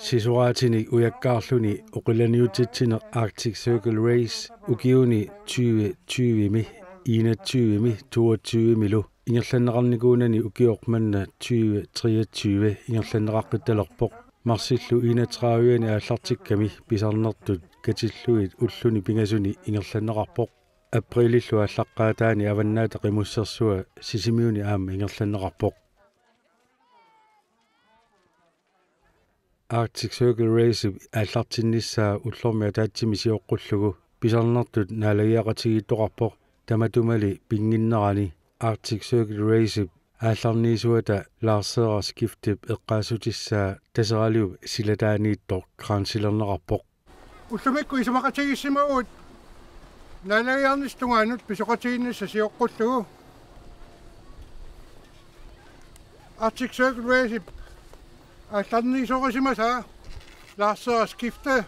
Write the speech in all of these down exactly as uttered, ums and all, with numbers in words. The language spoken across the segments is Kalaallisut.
Sisoraatinik ujakkaarluni oqilaniutitsineq Arctic Circle Race ukiuni tyve tyve-mi, enogtyve-mi, toogtyve-milu ingerlanneqarnikuunani ukioq manna tyve treogtyve ingerlanneqaqqittalerpoq. Marsillu enogtredive-ani aallartikkami pisarnertut katillugit ulluni pingasuni ingerlanneqarpoq. Aprilillu aallaqqaataani Avannaata Qimussersua Sisimiuni aamma ingerlanneqarpoq. Arctic Circle Race-ip aallartinnissaa ullormi ataatsimi sioqqullugu pisarnertut naalagiaqatigiittoqarpoq, tamatumali pinnginnerani Arctic Circle Race-ip aallarniisuata Lars Sara Skiftep eqqaassutissaa Taseraliup silataaniittoq kransilerneqarpoq. Ullumikkut isumaqatigiissimavugut naalagiarnissap tungaanut pisoqatigiinnissaq sioqqullugu. Arctic Circle Race-ip aallarniisorisimasaa Lars Sara Skifte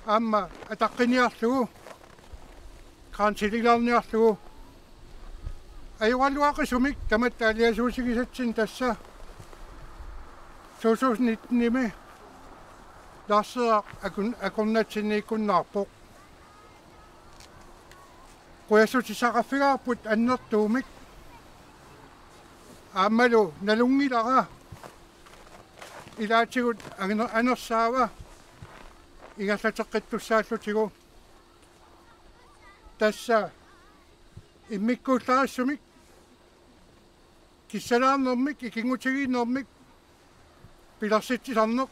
aamma ataqqiniarlugu, kransilillarniarlugu. Ajoraluaqisumik tamatta aliasuutigisatsinnik tassa to tusind nitten-imi Lars Sara akun-, akornatsinniikkunnaarpoq. Qujassutissaqarfigaarput annertuumik. Aammalu nalunngilara ilaatigut aner-, anersaava ingerlateqqittussaallutigu. Tassa immikkuullarissumik, kissalaarnermik, ikinngutigiinnermik pilersitsisarneq.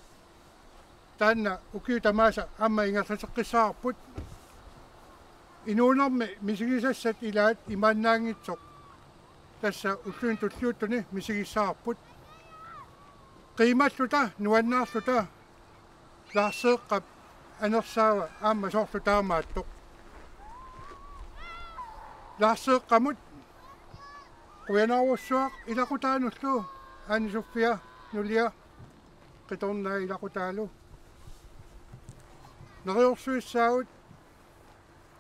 Taanna ukiut tamaasa aamma ingerlateqqissavarput. Inuunermi misigisassat ilaat imaannaanngitsoq tassa ulluni tulliuttuni misigissavarput. Qiimalluta, nuannaarluta, Lars Seeqqap anersaava aamma soorlu taamaattoq. Lars Seeqqamut qujanarujussuaq ilaqutaanullu, Aani Sofia nulia qitornaa ilaqutaalu. Neriorsuissaagut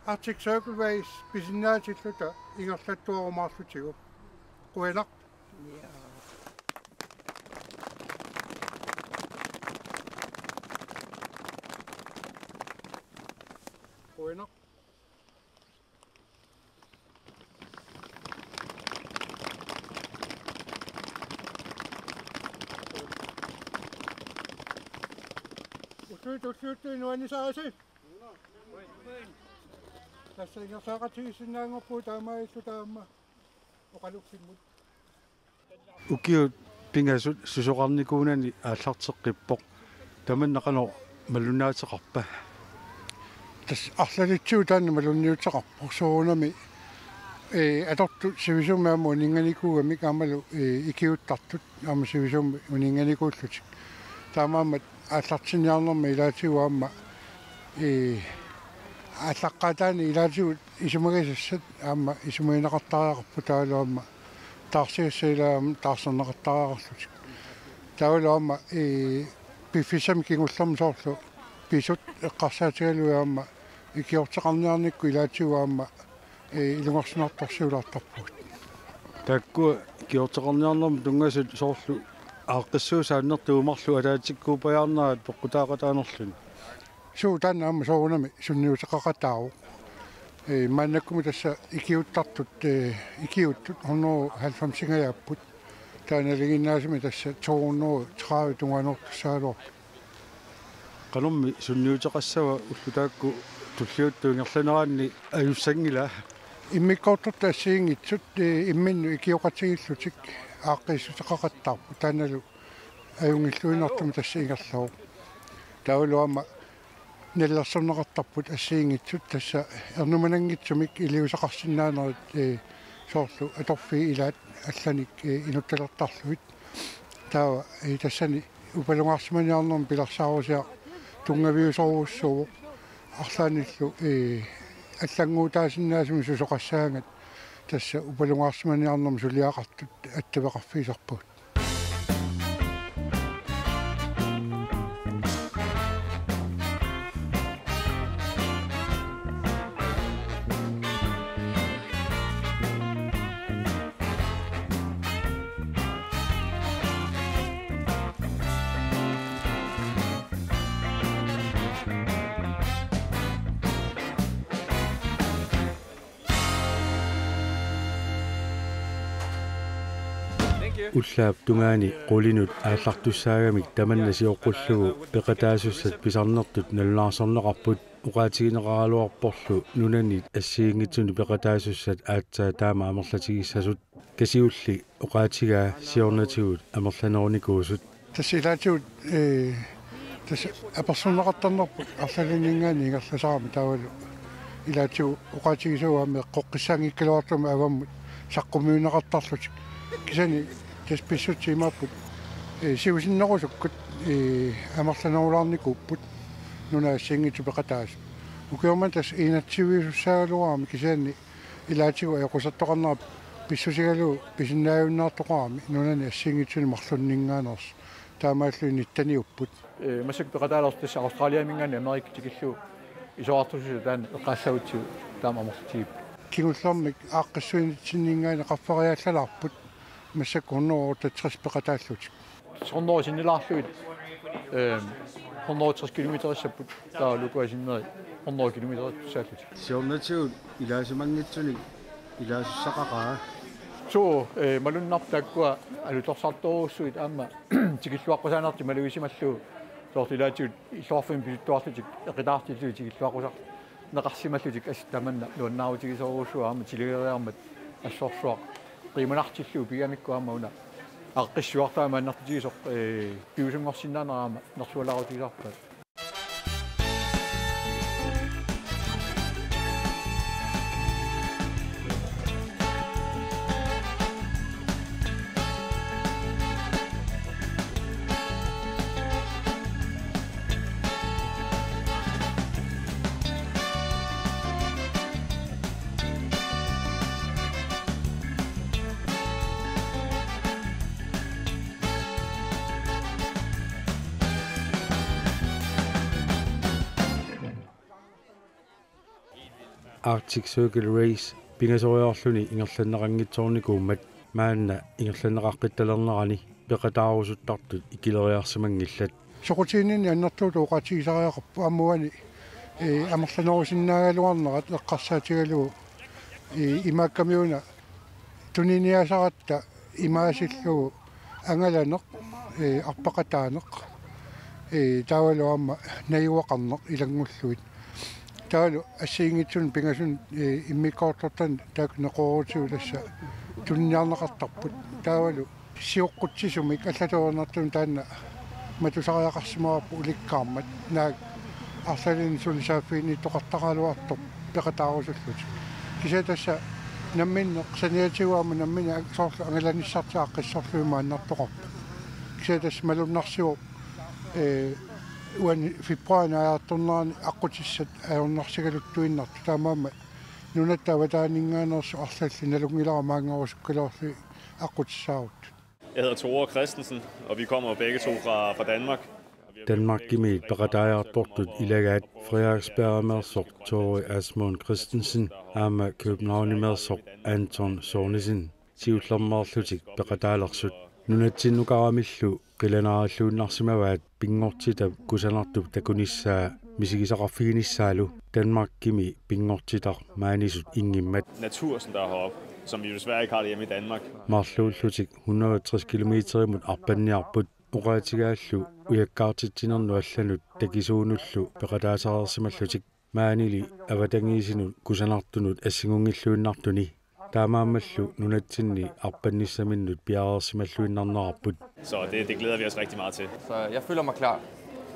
Arctic Circle Race pisinnaatilluta ingerlattuarumaarlutigu. Qujanaq. Qujanaq. Ullui tulliuttui nuannisarisi. Tassa ingerlaaqatigiissinnaanngorpugut taamaalilluta aamma oqaluffimmi. Ukiut pingasut sisoqarnikuunani aallarteqqippoq. Tamanna qanoq malunnaateqarpa? Tassa arlalitsigut taanna malunniuteqarpoq soorunami, ee, atortut sivisuumik aamma uninnganikuugamik aammalu, ee, ikiuuttartut aamma sivisuumik uninnganikuullutik. Taamaammat aallartinniarnermi ilaatigut aamma, ee, aallaqqaataani ilaatigut isumagisassat aamma isumagineqartariaqarput taavalu aamma taarsigassat ilaat aamma taarserneqartariaqarlutik. Taavalu aamma, ee, piffissami kingullermi soorlu pisut eqqarsaatigalugit aamma ikiorteqarniarnikkut ilaatigut aamma, ee, ilungersunartorsiulaartarpugut. Taakkua ikiorteqarniarnermut tunngasut soorlu aaqqissuussat annertuut marluk ataatsikkuuppajaarnerat peqqutaaqataanerluni. Suu, taanna aamma soorunami sunniuteqaqataavoq. Ee, maannakkumut tassa ikiuuttartut, ee, ikiuuttut hundrede halvfemsingajaapput. Taava nalinginnaasumik tassa to hundrede tredive tungaanoortussagaluarput. Qanormi sunniuteqassava ullut taakku tulliuttut ingerlaneranni ajussanngila? Immikkoortortut assigiinngitsut, ee, imminnut ikioqatigiillutik aaqqiissuteqaqattaarput. Taannalu ajunngilluinnartumik tassa ingerlavoq. Taavalu aamma nallersorneqartarput assigiinngitsut tassa ernumananngitsumik iliuuseqarsinnaanerit, ee, soorlu atorfiit ilaat allanik, ee, inuttalertarlugit. Taava, ee, tassani Upalungaarsimaniarnermi pilersaarusiaq tunngaviusorujussuuvoq, arlaannillu, ee, allannguutaasinnaasumik susoqassaangat tassa upalungaarsimaniarnermi suliaqartut attaveqarfigisarpagut. Ullaap tungaani qulinut aallartussaagamik tamanna sioqqullugu peqataasussat pisarnertut nalunaarsorneqarput. Oqaatigineqaraluarporlu nunanit assigiinngitsunik peqataasussat aatsaat taama amerlatigissasut. Kasiulli oqaatigaa siornatigut amerlanerunikuusut. Tassa ilaatigut, ee, tassa apersorneqartarnerput arlalinninngaanniit ingerlasarami taavalu. Ilaatigut oqaatigisavut aamma eqqoqqissaanngikkaluartumik avammut saqqummiunneqartarlutik. Kisianni tassa pissutsit imaapput, ee, siusinnerusukkut, ee, amerlanerulaarnikuupput nunat assigiinngitsut peqataasut. Ukioq manna tassa enogtyve-isussaagaluarami kisianni ilaatigut ajoqusertoqarnera pissutigalugu pisinnaajunnaartoqarami nunani assigiinngitsuni marlunninngaanneersoq. Taamaalilluni nitteniupput. Ee, massakkut peqataalersut tassa Australiaminngaanniit Amerikap tikillugu isorartussat taanna eqqaassaagutsigu taama amerlatigipput. Kingullermik aaqqissuinitsinninngaanniit qaffariaallalaarput massakkut hundrede otteogtres peqataallutik. Hundrede sinnilaarlugit, ee, hundrede tres kilometerissapput. Taava ukua sinneri hundrede kilometerissaallutik. Siornatigut ilaasimanngitsunik ilaasussaqaqaaq. Suu, ee, malunnarpoq taakkua alutorsartorujussuit aamma tikilluaqqusaanertik malugisimallugu soorlu ilaatigut illoqarfimmik pisuttuarlutik eqitaartillugit tikilluaqqusarneqarsimallutik assut tamanna nuannaarutigisorujussuuvoq aamma tilageriarmat assorsuaq qiimanartillugu pigamikku aamma una aaqqissuartaa maannartutigisoq, ee, piviusunngorsinnaanera aamma nersualaarutigisarpaat. Arctic Circle Race pingasoriarluni ingerlanneqanngitsoornikuummat maanna ingerlanneqaqqittalernerani peqataarusuttartut ikileriarsimanngillat. Soqutiginninneq annertuutut oqaatigisariaqarpoq aamma uani, ee, amerlanerusinnaagaluarnerat eqqarsaatigalugu, ee, imaakkamiuna tuniniaasaratta imaasillugu angalaneq, ee, arpaqataaneq, ee, taavalu aamma najugaqarneq ilanngullugit. Taavalu assigiinngitsunik pingasunut, ee, immikkoortortanik taakku neqeroorutigut tassa tuniniarneqartarput. Taavalu sioqqutsisumik allatut ajornartumik taanna matusariaqarsimavarput ulikkaarmat naak arlalinnik sulisaaffiginniittoqartaraluartoq peqataarusullutik. Kisianni tassa namminneq saniatigut aamma nammineq soorlu angalanissartik aaqqissorlugit maannartoqarput. Kisianni tassa malunnarsivoq, ee, uani februaarip naajartornerani aqqutissat ajornarsigaluttuinnartut, taamaammat nunatta avataaninngaanneersut arlallit nalunngilara maanngarusukkaluarlugit aqqutissaaruttut. Jeg hedder Tore Christensen, og vi kommer jo begge to fra, fra Danmark. Danmarkimiit peqataajartortut ilagaat Frederiksbergimeersoq Tore Asmund Christensen aamma Københavnimeersoq Anton Sørensen. Siullermeerlutik peqataalersut. Nunatsinnukaramillu qilanaarilluinnarsimavaat pinngortitap kusanartup takunissaa misigisaqarfiginissaalu. Danmarkimi pinngortitaq maanisut inngimmat. Natur, som der er heroppe, som vi jo desværre ikke har det hjemme i Danmark. Marluullutik hundrede og tres kilometerimut arpanniarput, oqaatigaallu ujakkaartitsinernut allanut takisuunullu peqataasareersimallutik. Maanili avatangiisinut kusanartunut assingunngilluinnartuni. Taamaammallu nunatsinni arpannissaminnut piareersimalluinnarnerarput. Så det, det glæder vi os rigtig meget til. Så jeg føler mig klar.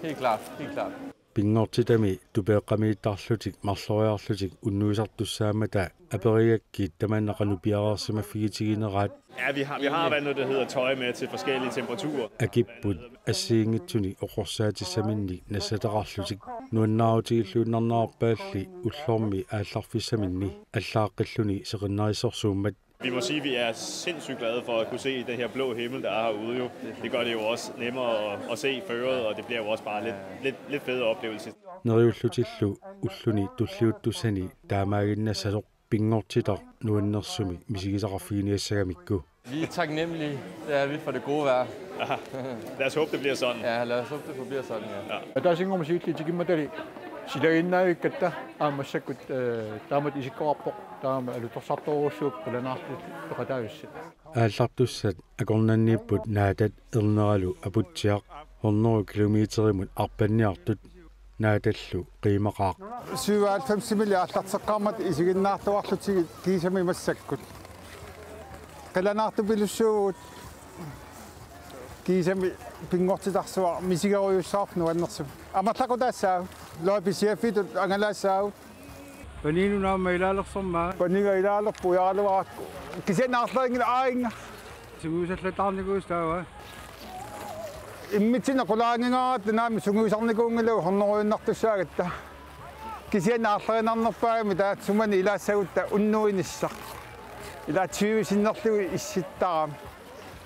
Helt klar. Helt klar. Pinngortitami tupeeqqamiittarlutik marloriarlutik unnuisartussaammata aperigakkit tamanna qanoq piareersimaffigitigineraat. Ja, vi har, vi har, hvad nu det hedder, tøj med til forskellige temperaturer. Akipput assigiinngitsunik oqorsaatissaminnik nassataqarlutik nuannaarutigilluinnarnerarpaalli ullormi aallarfissaminni allaaqqilluni seqinnarissorsuummat. Vi må sige, at vi er sindssygt glade for at kunne se den her blå himmel, der er herude jo. Det gør det jo også nemmere at, at se føret, og det bliver jo også bare lidt, lidt, lidt federe oplevelse. Neriullutillu ulluni tulliuttussani taamaaginnassatoq pinngortitaq nuannersumik misigisaqarfiginiassagamikku. Vi er taknemmelige, det er vi, for det gode vejr. Aha. Lad os håbe, det bliver sådan. Ja, lad os håbe, det forbliver sådan, ja. Ja. Ataasinngormat siulliit tikimmatali silaginnaavikkatta aamma massakkut, eh, taamatut isikkoqarpoq, taama alutorsartorujussuupput qilanaartut peqataasussat. Aallartussat akornanniipput Naatat erneralu Aputsiaq hundrede kilometerimut arpanniartut. Naatallu qiimaqaaq. Syvoghalvfemsimili aallarteqqaarmat isiginnaartuarlutigit kiisami massakkut. Qilanaartupilussuuvugut kiisami pinngortitarsuaq misigerujussuarput nuannersumik. Amerlaqutaassaaq, løjpisiaffitut angalaassaagut. Paniinut aamma ilaalersormaa. Paniga ilaalerpoq ujaraluarakku. Kisianni aarlerinngilaq aajinga. Sungiusallataarnikuusoq taava. Immitsinnut qulaanngingaratta naamik sungiusarnikuunngilagut hundredenartussaagatta. Kisianni aarlerinarnerpaagami taava sumani ilaassagutta unnuinissaq. Ilaa tyve sinnerlugit issittarami.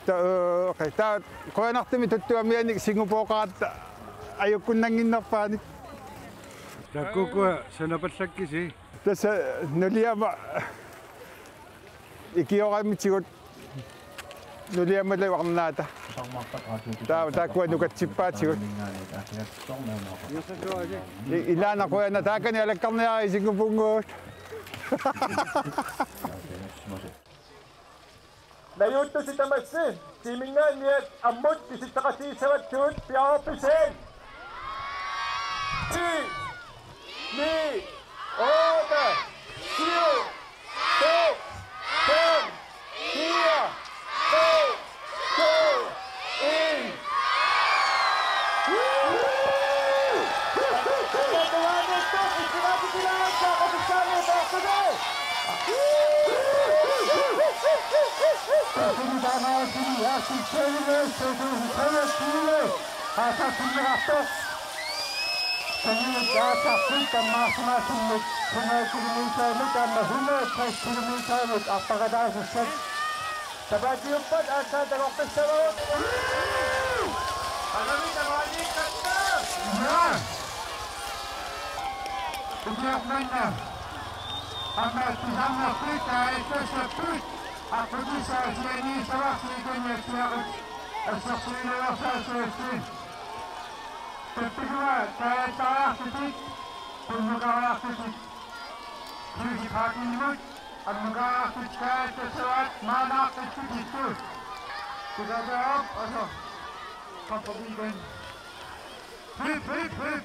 Ta-, øh, okay. Taava qujanartumik tuttuamianik singupooqaratta ajukkunnannginnerpaanik. Taakkuuku sanapallakkisi. Tassa nuliama ikioramitigut nuliamalu arnaata. Taava taakkua nukatsippaatigut. I-, ilaana qujanaq, taakani alakkarniarit singupuunnguugut. Najuuttusi tamassi tiiminngaanniit ammut pisitseqatigiissavatsigut, piareerpisi? Ti, ni, otte, syv, seks, fem, fire, tre, to, en. Tapaatiuppat aassaat takoqqissavagut. Qanami tamaaniikkatta. Ja. Ukiormanna aamma tusarnerpit taassapput aqqutissaasianiissavarsi ikaniatsiaqut assersuineersaassuassi. Tappikuma taassaartutit, tunnukariartutit. Fysisk hakimut, ammukariartut taassavat maanaaqqissutissu. Tukateerop, og så kom forbi igen. Hip, hip, hip.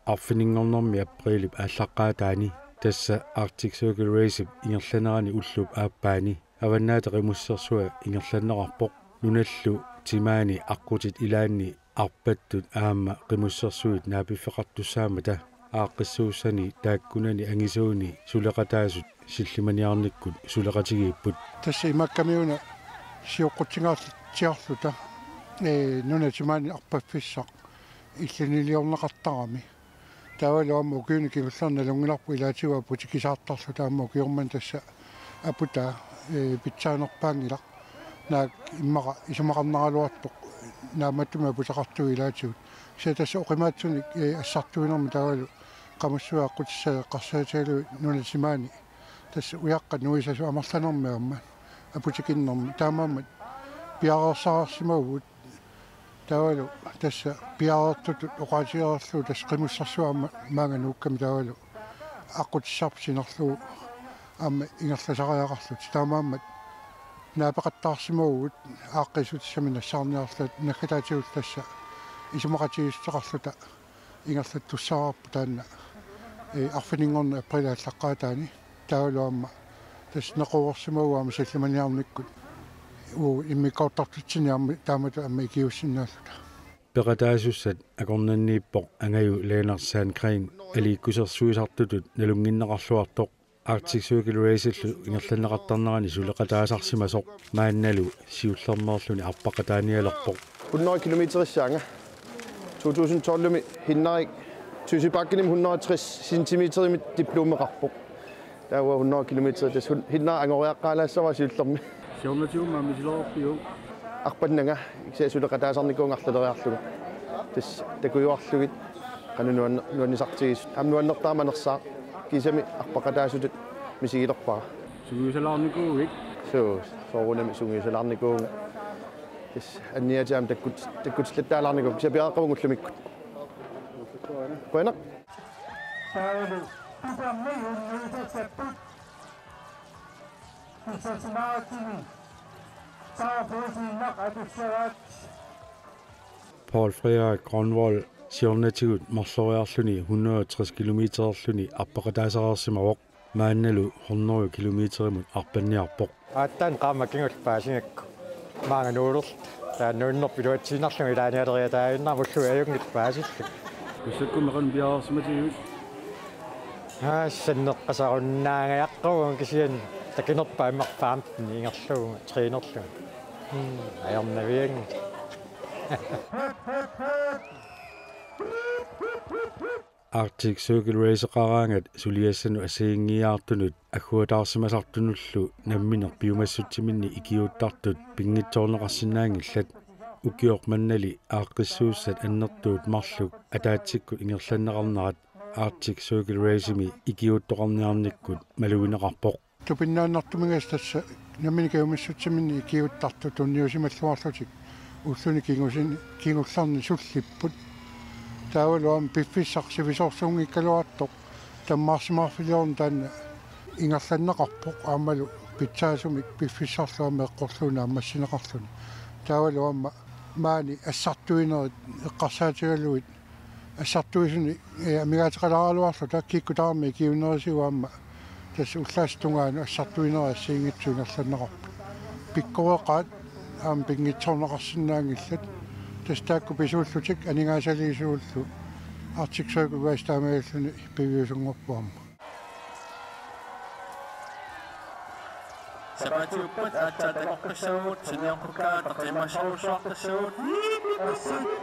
Arfininngornermi apriilip aallaqqaataani tassa Arctic Circle Race-ip ingerlanerani ullup aappaani Avannaata Qimussersua ingerlanneqarpoq. Nunallu timaani aqqutit ilaanni arpattut aamma qimussersuit naapiffeqartussaammata aaqqissuussani taakkunani angisuuni suleqataasut sillimaniarnikkut suleqatigiipput. Tassa imakkamiuna sioqqutsingaartiarluta, ee, nunat timaani arpaffissaq illiniliorneqartarami. Taavalu aamma ukiuni kingullerni nalunngilarput ilaatigut aputikisaartarluta aamma ukiormanna tassa aputaa, ee, pitsaanerpaanngilaq. Naak immaqa isumaqarnaraluartoq naammattumik aputaqartugut ilaatigut. Kisianni tassa oqimaatsunik, ee, assartuinermi taavalu qamussuit aqqutissaat eqqarsaatigalugit nunat timaani. Tassa ujaqqat nuisasut amerlanermi aamma aputikinnermi. Taamaammat piareersarsimavugut. Taavalu tassa piareertutut oqaatigereerlugu tassa Qimussersua aamma maanga nuukkami taavalu aqqutissarput sinerlugu aamma ingerlasariaqarlutik. Taamaammat naapeqattaarsimavugut aaqqiissutissamik nassaarniarluta, naggataatigullu tassa isumaqatigiissuteqarluta ingerlattussaavarput taanna, ee, arfininngorneq apriilip aallaqqaataani. Taavalu aamma tassa neqeroorsimavugut aamma sillimaniarnikkut uagut immikkoortortitsinni aamma taamatut aamma ikiuussinnaalluta. Peqataasussat akornanniippoq Angaju Lennert Sandgreen aliikkusersuisartutut nalunnginnaqarluartoq. Arctic Circle Race-illu ingerlanneqartarnerani suleqataasarsimasoq maannalu siullermeerluni arpaqataanialerpoq. Hundrede kilometerissaanga. To tusind tolvimi Hinnarik Tysibakkenimi hundrede og tres centimeterimik diplomeqarpoq. Taava hundrede kilometer tassa hun-, Hinnarik angoriaqqaalaassavara siullermi. Siornatigut aamma misilerorpiuk? Arpannanga, kisianni suleqataasarnikuuvunga arlaleriarlunga. Tassa takujuarlugit qanoq nuanne-, nuannisartigisoq. Aamma nuannertaa manersaaq, kiisami arpaqataasutut misigilerpara. Sungiusalaarnikuuit? Suu, soorunami sungiusalaarnikuuvunga. Tassa anniaatiga aamma takkut-, takkutillattaalaarnikuuvunga, kisianni piareeqqavunga ullumikkut. Qujanaq. Taavalu tupammi unnuitassapput. Kissasimaatsimi. Saarpuusiinnaq atussavaat. Poul Frederik Grønvold siornatigut marloriarluni hundrede og tres kilometerluni arpaqataasareersimavoq. Maannalu hundrede kilometerimut arpanniarpoq. Aatsaat qaammat kingulleq paasigakku. Maanga nuulerluta. Taava nuunnerput iluatsiinnarlunga ilaanialeriataajunnaarmat ulluit ajunngitsut paasillugit. Massakkut meeqqanut piareersimatigivit? Aa, sanneqqasarunnaangajaqqavunga kisianni takinerpaaq immaqa femten ingerlaguma trænerlunga. Hmm, ajornavianngilaq. Arctic Circle Race-eqaraangat suliassanut assigiinngiiaartunut agguataarsimasartunullu nammineq piumassutsiminnik ikiuuttartut pinngitsoorneqarsinnaanngillat. Ukioq mannali aaqqissuussat annertuut marluk ataatsikkut ingerlanneqarnerat Arctic Circle Race-imi ikiuuttoqarniarnikkut malugineqarpoq. Tupinnaannartumigassat tassa nammineq piumassutsiminnik ikiuuttartut tunniusimalluarlutik ulluni kingusin-, kingullerni sullipput. Taavalu aamma piffissaq sivisoorsuunngikkaluartoq tammaarsimaarfiliorneq taanna ingerlanneqarpoq aammalu pitsaasumik piffissarlu aamma eqqorlugu naammassineqarluni. Taavalu aamma maani assartuinerit eqqarsaatigalugit assartuisuni, eh, amigaateqalaaraluarluta kikkut tamarmik ikiuunerisigut aamma tassa ullaastungaanut assartuinerit assigiinngitsut ingerlanneqarput. Pikkoreqaat aamma pinngitsoorneqarsinnaanngillat. Tassa taakku pisuullutik aningaasaliisullu Arctic Circle Race taamaalilluni piviusunngorpoq aamma. Sapaatiuppat aatsaat takoqqissavagut, saniorpukkaat taqimasorujussuartassavagut. Assut.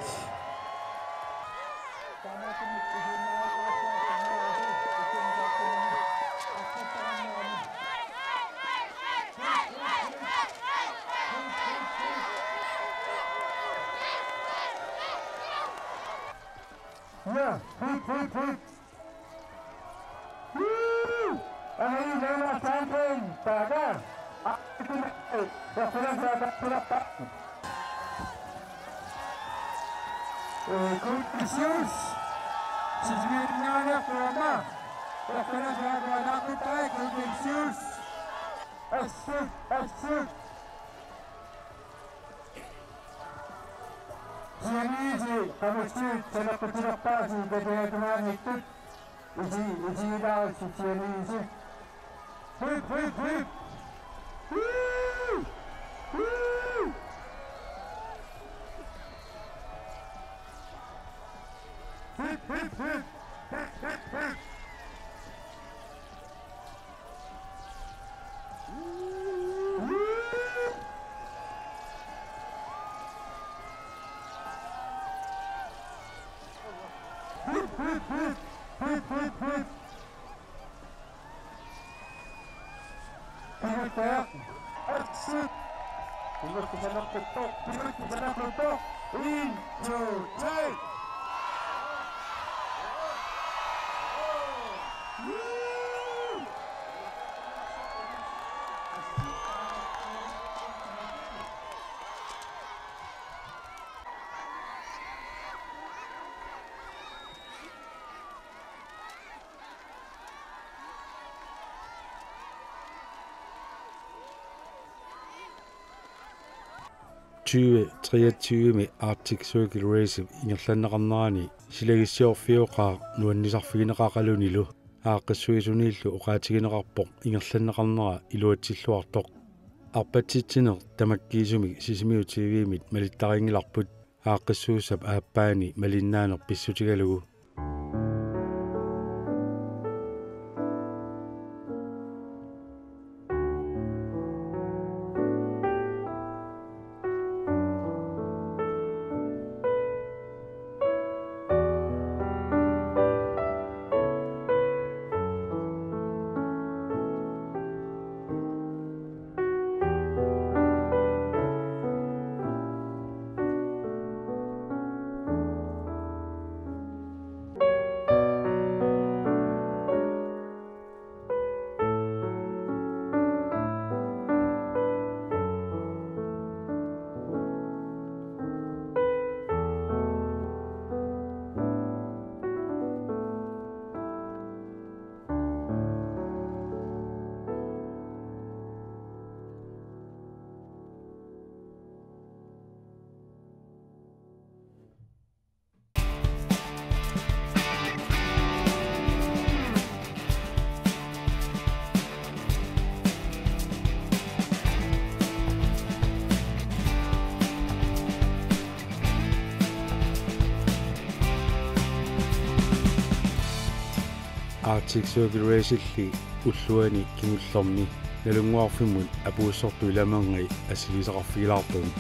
Ja, hip, hip, hip. Woo! Ai, Lennert Sandgreen, taga. Kunngiussaaq. Kunngiussaaq. Sisimiuninngaanniit Kuuma. Kunngiussaaq. Assut, assut. Sianiisi qamutsiit sanaqqutilerpaasi katiatungaaniittut. Isi, isigilaarissut sianiisi. Hip, hip, hip. Woo! Woo! Hip, hip, hip. Hip, hip, hip. En, to, tre. Tyve treogtyve-mi Arctic Circle Race ingerlanneqarnerani silagissiorfioqaaq nuannisarfigineqaqalunilu. Aaqqissuisuniillu oqaatigineqarpoq ingerlanneqarnera iluatsilluartoq. Arpatsitsineq tamakkiisumik Sisimiut T V-mit malittarinngilarput. aaqqissuussap aappaani malinnaaneq pissutigalugu. Arctic Circle Race-illi ulluani kingullermi Nalunnguarfimmut apuussortut ilamangai assigiisaqarfigilaarpagut.